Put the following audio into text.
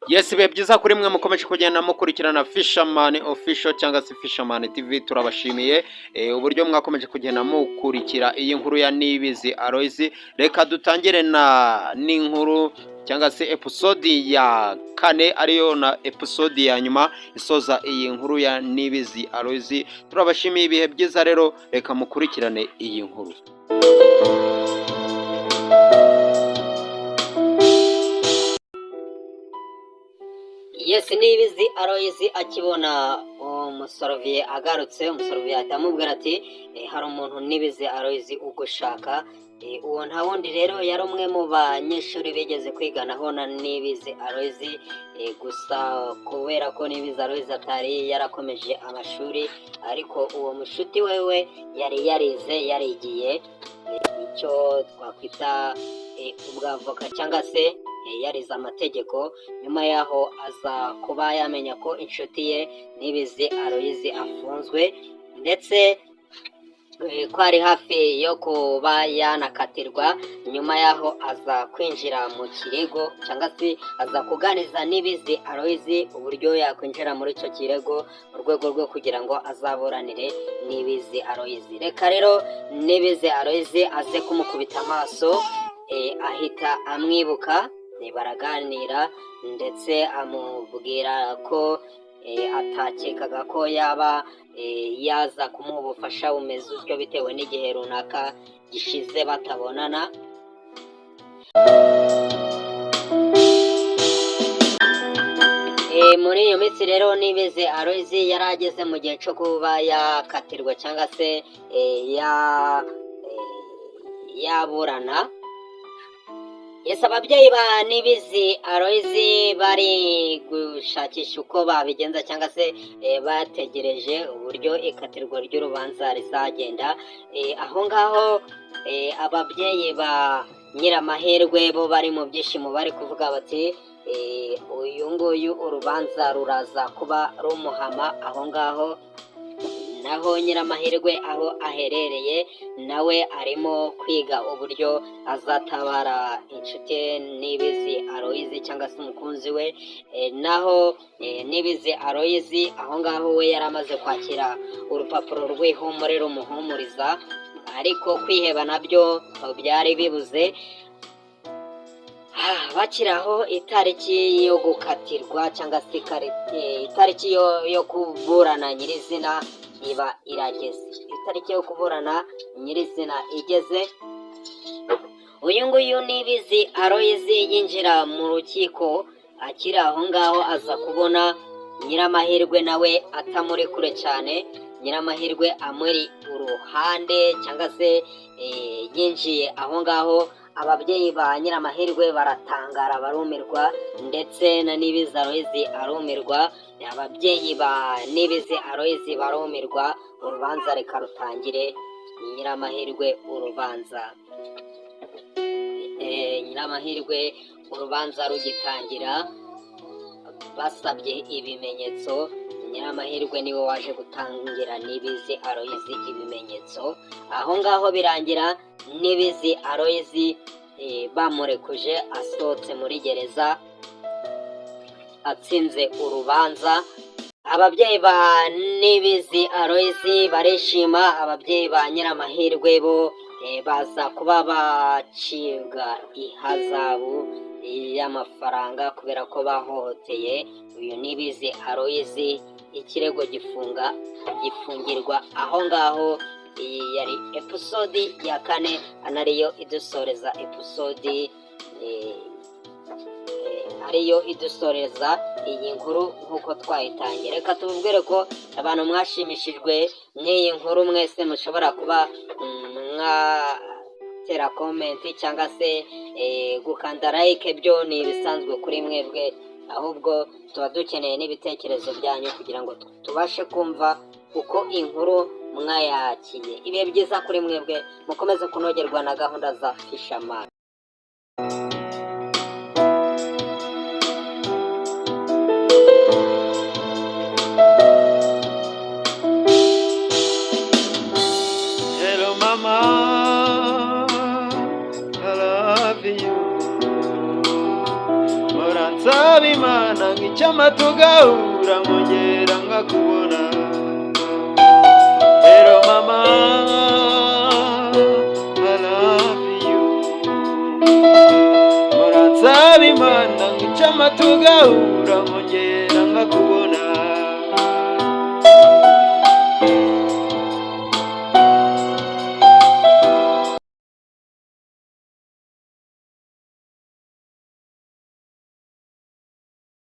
Yes, ibihe byiza kuri mwe mukomeje kugenda mukurikirana Fisherman Official cyangwa se Fisherman TV. Turabashimiye uburyo mwakomeje kugenda mukurikira iyi nkuru ya Niyibizi Aloys. Reka dutangire na n'inkuru cyangwa se episode ya kane, ariyo na episode ya nyuma isoza iyi nkuru ya Niyibizi Aloys. Turabashimiye, ibihe byiza rero, reka mukurikirane iyi nkuru. Yes, Niyibizi Aloys akibona umusoroviye agarutse, umusoroviye ahita amubwira ati: "Hari umuntu, Niyibizi Aloys, ugushaka." Uwo nta wundi rero, yari umwe mu banyeshuri bigeze kwiganaho na Niyibizi Aloys. Gusa kubera ko Niyibizi Aloys atari yarakomeje amashuri, ariko uwo mushuti wewe yari yarize, yarigiye icyo twakwita ubwavoka cyangwa se yarize amategeko. Nyuma yaho aza kuba yamenya ko inshuti ye Niyibizi Aloys afunzwe, ndetse ko ari hafi yo kuba yanakatirwa. Nyuma yaho aza kwinjira mu kirego cyangwa se aza kuganiriza Niyibizi Aloys uburyo yakwinjira muri icyo kirego mu rwego rwo kugira ngo azaburanire Niyibizi Aloys. Reka rero Niyibizi Aloys aze kumukubita amaso, ahita amwibuka, baraganira, ndetse amubwira ko atakekaga ko yaba yaza kumuha ubufasha bumeze utyo bitewe n'igihe runaka gishize batabonana. Muri iyo minsi rero Niyibizi Aloys yari ageze mu gihe cyo kuba yakatirwa cyangwa se yaburana. Yes, ababyeyi ba Niyibizi Aloys bari gushakisha uko babigenza cyangwa se bategereje uburyo ikatirwa ry'urubanza rizagenda. Aho ngaho ababyeyi ba Nyiramahirwe bo bari mu byishimo, bari kuvuga bati: "Uyu nguyu urubanza ruraza kuba rumuhama aho ngaho." Naho Nyiramahirwe aho aherereye nawe arimo kwiga uburyo azatabara inshuti ye Niyibizi Aloys cyangwa se umukunzi we. Naho Niyibizi Aloys aho ngaho we yari amaze kwakira urupapuro rw'ihumure rumuhumuriza, ariko kwiheba nabyo byari bibuze. Bakiri aho, itariki yo gukatirwa cyangwa se itariki yo kuburana nyirizina iba irageze. Itariki yo kuburana nyirizina igeze, uyu nguyu Niyibizi Aloys yinjira mu rukiko. Akiri aho ngaho aza kubona Nyiramahirwe nawe atamuri kure cyane, Nyiramahirwe amuri uruhande cyangwa se yinjiye aho ngaho. Ababyeyi ba Nyiramahirwe baratangara, barumirwa, ndetse na Niyibizi Aloys arumirwa. Ababyeyi ba Niyibizi Aloys barumirwa. Urubanza reka rutangire. Nyiramahirwe urubanza, Nyiramahirwe urubanza rugitangira, basabye ibimenyetso. Nyiramahirwe niwe waje gutangira Niyibizi Aloys ibimenyetso. Aho ngaho birangira Niyibizi Aloys bamurekuje, asohotse muri gereza atsinze urubanza. Ababyeyi ba Niyibizi Aloys barishima. Ababyeyi ba Nyiramahirwe bo baza kuba bacibwa ihazabu y'amafaranga kubera ko bahohoteye uyu Niyibizi Aloys. Ikirego gifunga, gifungirwa aho ngaho. Iyi yari episode ya kane, anariyo idusoreza episode, ariyo idusoreza iyi nkuru nk'uko twayitangiye. Reka tubabwire ko abantu mwashimishijwe n'iyi nkuru mwese mushobora kuba mwatera comment cyangwa se gukanda like, byo ni ibisanzwe kuri mwebwe, ahubwo tuba dukeneye n'ibitekerezo byanyu kugira ngo tubashe kumva uko inkuru mwayakiye. Ibihe byiza kuri mwebwe, mukomeze kunogerwa na gahunda za Fisherman. Hello mama, I love you. Muransaba. Imana ngo icyampa tugahura, nkongera nkakubona. Hello mama, I love you. Muransaba Imana ngo icyampa tugahura, nkongera nkakubona.